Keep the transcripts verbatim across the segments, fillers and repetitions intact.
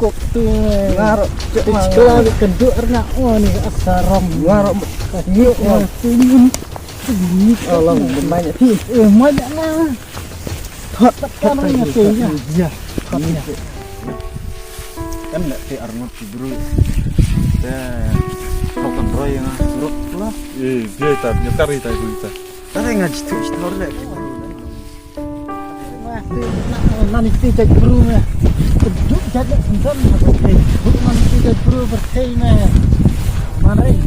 Kok tu. Ngarok, cek. Kla bi kduk rna o ni asarong. Ngarok. Ni o tu ni. Alam, main ati. Eh, main na. Thot, thot, thot, thot, ya. Ya, thot, ya. Kan nak te arnot ki bru. Te, thot kan roi nga. Rot lah. Eh, dia tak, nyekar kita itu kita. Tare nga jitu jitu le. Nani ti jait bru me. Duk jait le sendam. Nani ti jait bru berkei me. Mana eh?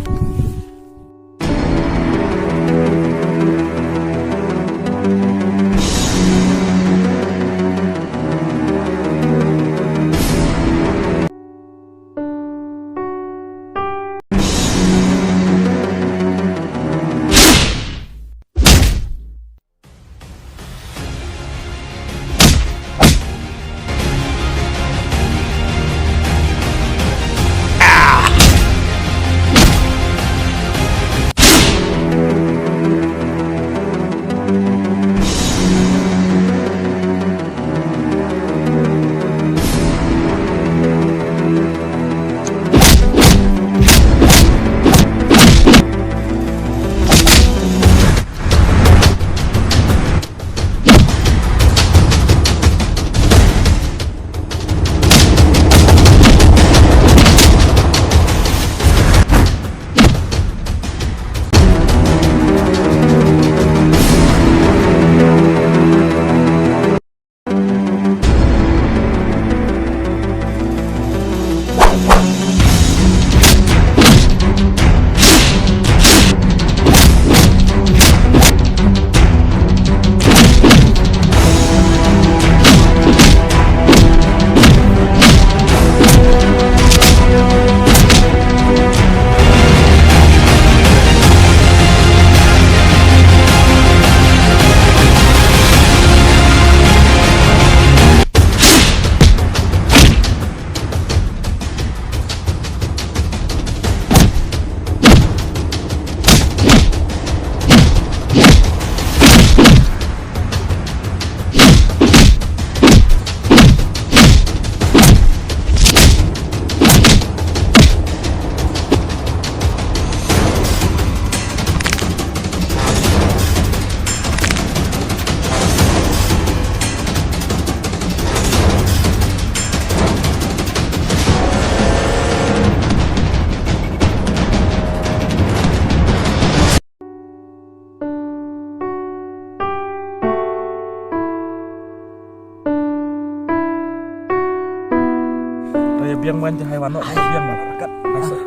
Aya biang man jahai wanok, aya biang man. Kat, masuk.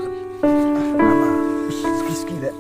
Ski, ski deh.